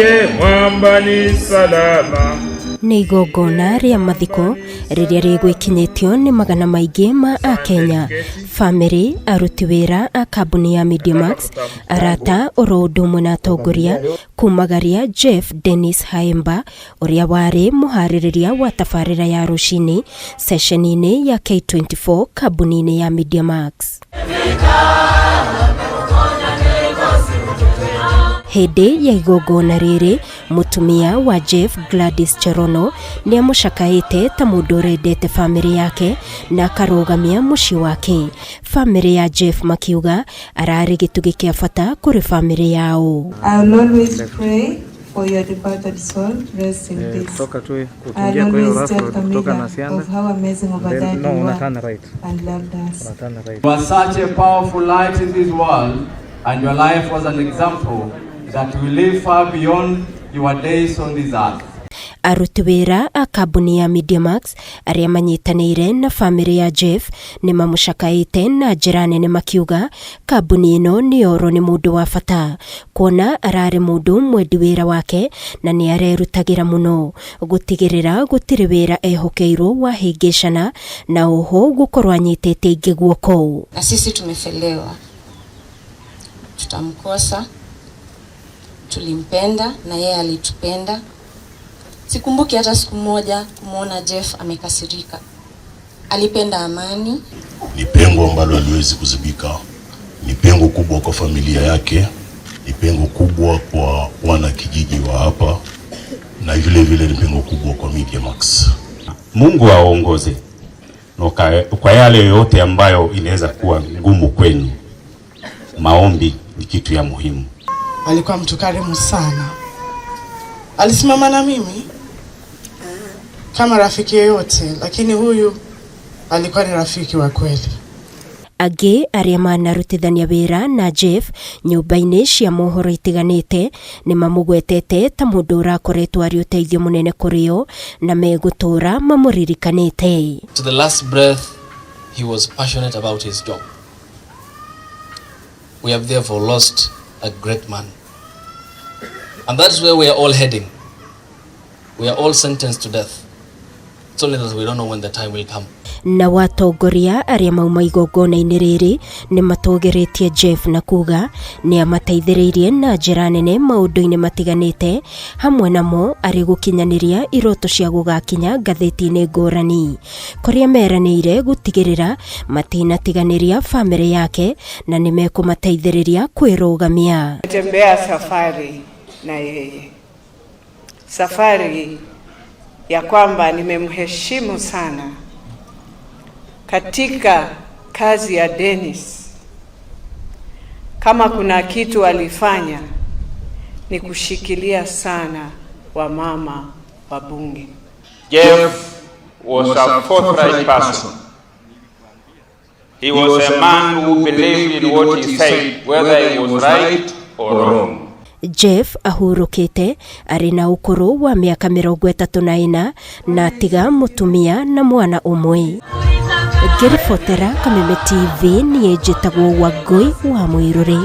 Ndiye mwamba ni salama. Nĩ igongona rĩa mathiko rĩrĩa rĩgwĩkinyĩtio nĩ magana maingĩ ma Akenya, bamĩrĩ, aruti wĩra a kambuni ya Mediamax, arata oro ũndũ ũmwe na atongoria kumagaria Jeff Dennis Haemba ũrĩa warĩ mũharĩrĩria wa tabarĩra ya rũcinĩ ceceni-inĩ ya K24 kambuni-inĩ ya Mediamax. Hĩndĩ ya igongona rĩrĩ, mũtumia wa Jeff Gladys Cherono nĩ amũcakaĩte ta mũndũ ũrendete bamĩrĩ yake na akarũgamia mũciĩ wake. Bamĩrĩ ya Jeff makiuga ararĩ gĩtugĩ kĩa bata kũrĩ bamĩrĩ yao. I will always pray for your departed soul, rest in peace. Kutoka tu I'll kukiingia kwa hiyo always rough tell road kutoka Camilla Nasianda of how amazing of a then dad no you una were turn right, and loved us. una turn right. You are such a powerful light in this world, and your life was an example that will live far beyond your days on this earth. Aruti wĩra a kambuni ya Mediamax arĩa manyitanĩire na bamĩrĩ ya Jeff nĩ mamũcakaĩte na njĩra nene makiuga kambuni ĩno nĩ yorwo nĩ mũndũ wa bata kuona ararĩ mũndũ mwendi wĩra wake na nĩ arerutagĩra mũno gũtigĩrĩra gũtirĩ wĩra ehokeirwo wahĩngĩcana na oho gũkorwo anyitĩte ingĩ guoko. Na sisi tumefelewa, tutamkosa. Tulimpenda na yeye alitupenda. Sikumbuki hata siku moja kumwona Jeff amekasirika. Alipenda amani. Ni pengo ambalo haliwezi kuzibika, ni pengo kubwa kwa familia yake, ni pengo kubwa kwa wana kijiji wa hapa, na vile vile ni pengo kubwa kwa Mediamax. Mungu aongoze kwa yale yote ambayo inaweza kuwa ngumu kwenu. Maombi ni kitu ya muhimu. Alikuwa mtu karimu sana, alisimama na mimi kama rafiki yeyote, lakini huyu alikuwa ni rafiki wa kweli. Angĩ arĩa manarutithania wĩra na Jeff nyũmba-inĩ cia mohoro itiganĩte nĩ mamũgwetete ta mũndũ ũrakoretwo arĩ ũteithio mũnene kũrĩ o na megũtũra mamũririkanĩte. To the last breath, he was passionate about his job. We have therefore lost a great man. And that's where we are all heading. We are all sentenced to death. It's only that we don't know when the time will come. Na watongoria arĩa mauma igongona-inĩ rĩrĩ nĩ matũgĩrĩtie Jeff na kuga nĩ amateithĩrĩirie na njĩra nene maũndũ-inĩ matiganĩte hamwe namo arĩ gũkinyanĩria iroto cia gũgakinya ngathĩti-inĩ ngũrani kũrĩa meranĩire gũtigĩrĩra matinatiganĩria bamĩrĩ yake na nĩ mekũmateithĩrĩria kwĩrũgamia. Tembea safari na yeye, safari ya kwamba nimemheshimu sana katika kazi ya Dennis. Kama kuna kitu alifanya ni kushikilia sana wamama wa bunge. Jeff was a forthright person. He was a man who believed in what he said, whether he was right or wrong. Jeff ahurũkĩte arĩ na ũkũrũ wa mĩaka 34 na atiga mũtumia na mwana ũmwe. Ngĩribotera Kameme TV niĩ njĩtagwo Wangũi wa Mũirũrĩ.